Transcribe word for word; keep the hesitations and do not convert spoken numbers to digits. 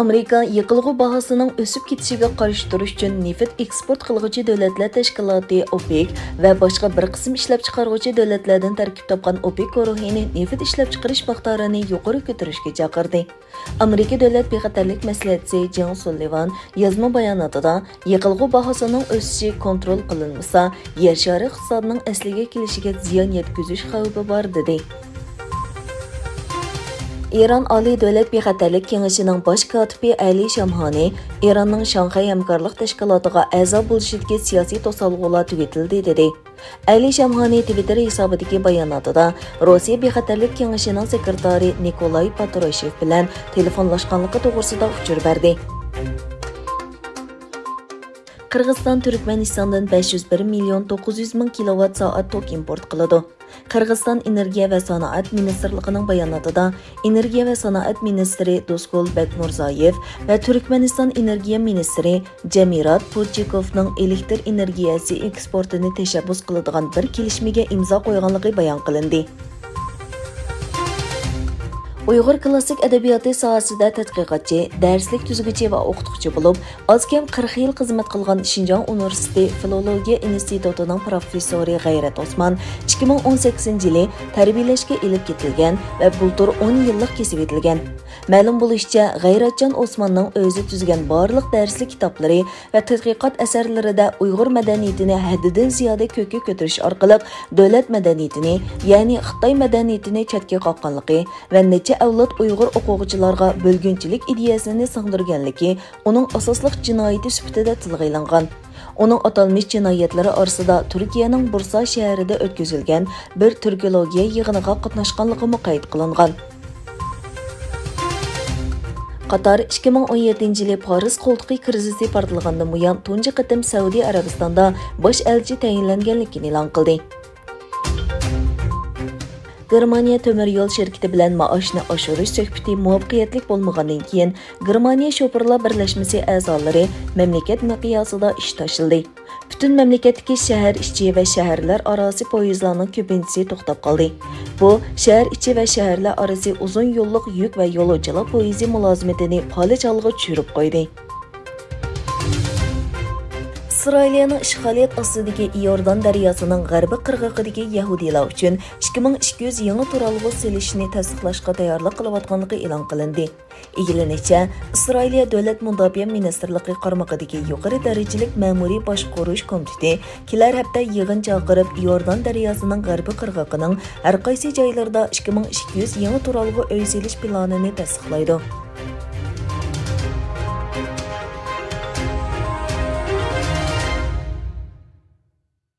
ئامېرىكا يېقىلغۇ باھاسىنىڭ ئۆسۈپ كېتىشىگە قارشى تۇرۇش ئۈچۈن نېفىت ئېكسپورت قىلغۇچى دۆلەتلەر تەشكىلاتى ئوپېك ۋە باشقا بىر قىسىم ئىشلەپچىقارغۇچى دۆلەتلەردىن تەركىب تاپقان ئوپېك گۇرۇھىنى نېفىت ئىشلەپچىقىرىش مىقدارىنى يۇقىرى كۆتۈرۈشكە چاقىردى. ئامېرىكا دۆلەت بىخەتەرلىك مەسلىھەتچىسى جېڭ سۇللىۋان يازما باياناتىدا، يېقىلغۇ باھاسىنىڭ ئۆسۈشى كونترول قىلىنمىسا، يەر شارى ئىقتىسادىنىڭ ئەسلىگە كېلىشىگە زىيان يەتكۈزۈش خەۋپى بار، دېدى. ئىران ئالىي دۆلەت بىخەتەرلىك كېڭىشىنىڭ باش كاتىپى ئەلى شامھانى ئىراننىڭ شاڭخەي ھەمكارلىق تەشكىلاتىغا ئەزا بولۇشىدىكى سىياسىي توسالغۇلار تۈگىتىلدى، دېدى. ئەلى شامھانى تىۋىتتېر ھېسابىدىكى باياناتىدا، روسىيە بىخەتەرلىك كېڭىشىنىڭ سېكرېتارى نىكولاي پاترۇشېف بىلەن تېلېفونلاشقانلىقى توغرىسىدا ئۇچۇر بەردى. قىرغىزىستان تۈركمەنىستاندىن بەش يۈز بىر مىليون توققۇز يۈز مىڭ كىلوۋات سائەت توك ئىمپورت قىلىدۇ. قىرغىزىستان ئېنېرگىيە ۋە سانائەت مىنىستىرلىقىنىڭ باياناتىدا، ئېنېرگىيە ۋە سانائەت مىنىستىرى دوسكۇل بەكمۇرزايېف ۋە تۈركمەنىستان ئېنېرگىيە مىنىستىرى جەمىرات پۇرچىكوفنىڭ ئېلېكتىر ئېنېرگىيەسى ئېكسپورتىنى تەشەببۇس قىلىدىغان بىر كېلىشمىگە ئىمزا قويغانلىقى بايان قىلىندى. ئۇيغۇر كلاسسىك ئەدەبىياتى ساھەسىدە تەتقىقاتچى، دەرسلىك تۈزگۈچى ۋە ئوقۇتقۇچى بولۇپ، ئاز كەم قىرىق يىل خىزمەت قىلغان شىنجاڭ ئۇنىۋېرسىتېتى فىلولوگىيە ئىنستىتۇتىنىڭ پروفېسسورى غەيرەت ئوسمان ئىككى مىڭ ئون سەككىزىنچى يىلى تەربىيەلەشكە ئېلىپ كېتىلگەن ۋە بۇلتۇر ئون يىللىق كېسىۋېتىلگەن. مەلۇم بولۇشىچە، غەيرەتجان ئوسماننىڭ ئۆزى تۈزگەن بارلىق دەرسلىك كىتابلىرى ۋە تەتقىقات ئەسەرلىرىدە ئۇيغۇر مەدەنىيىتىنى ھەددىدىن زىيادە كۆككە كۆتۈرۈش ئارقىلىق دۆلەت مەدەنىيىتىنى، يەنى خىتاي مەدەنىيىتىنى چەتكە قاققانلىقى ۋە نەچچە ئەۋلاد ئۇيغۇر ئوقۇغۇچىلارغا بۆلگۈنچىلىك ئىدىيەسىنى سىڭدۈرگەنلىكى ئۇنىڭ ئاساسلىق جىنايىتى سۈپىتىدە تىلغا ئېلىنغان. ئۇنىڭ ئاتالمىش جىنايەتلىرى ئارىسىدا تۈركىيەنىڭ بۇرسا شەھىرىدە ئۆتكۈزۈلگەن بىر تۈركولوگىيە يىغىنىغا قاتناشقانلىقىمۇ قەيت قىلىنغان. قاتار ئىككى مىڭ ئون يەتتىنچى يىلى پارس قولتۇقى كىرىزىسى پارتلىغاندىن بۇيان تۇنجى قېتىم سەئۇدى ئەرەبىستاندا باش ئەلچى تەيىنلەنگەنلىكىنى ئېلان قىلدى. گېرمانىيە تۆمۈر يول شىركىتى بىلەن مائاشنى ئاشۇرۇش سۆھبىتى مۇۋەپپەقىيەتلىك بولمىغاندىن كېيىن، گېرمانىيە شوپۇرلار بىرلەشمىسى ئەزالىرى مەملىكەت مىقياسىدا ئىش تاشلىدى. پۈتۈن مەملىكەتتىكى شەھەر ئىچى ۋە شەھەرلەر ئاراسى پويىزلارنىڭ كۆپىنچىسى توختاپ قالدى. بۇ، شەھەر ئىچى ۋە شەھەرلەر ئارىسى ئۇزۇن يوللۇق يۈك ۋە يولۇچىلار پويىزى مۇلازىمىتىنى پالەچ ھالغا چۈشۈرۈپ قويدى. ئىسرائىلىيەنىڭ ئىشغالىيەت ئاستىدىكى ئىيوردان دەرياسىنىڭ غەربىي قىرغىقىدىكى يەھۇدىيلار ئۈچۈن ئىككى مىڭ ئىككى يۈز يېڭى تۇرالغۇ سېلىشنى تەستىقلاشقا تەييارلىق قىلىۋاتقانلىقى ئېلان قىلىندى. ئىگىلىنىشىچە، ئىسرائىلىيە دۆلەت مۇداپىئە مىنىستىرلىقى قارمىقىدىكى يۇقىرى دەرىجىلىك مەمۇرىي باشقۇرۇش كومىتېتى كېلەر ھەپتە يىغىن چاقىرىپ، يوردان دەرياسىنىڭ غەربىي قىرغىقىنىڭ ھەر قايسى جايلىرىدا ئىككى مىڭ ئىككى يۈز يېڭى تۇرالغۇ ئۆي سېلىش پىلانىنى تەستىقلايدۇ.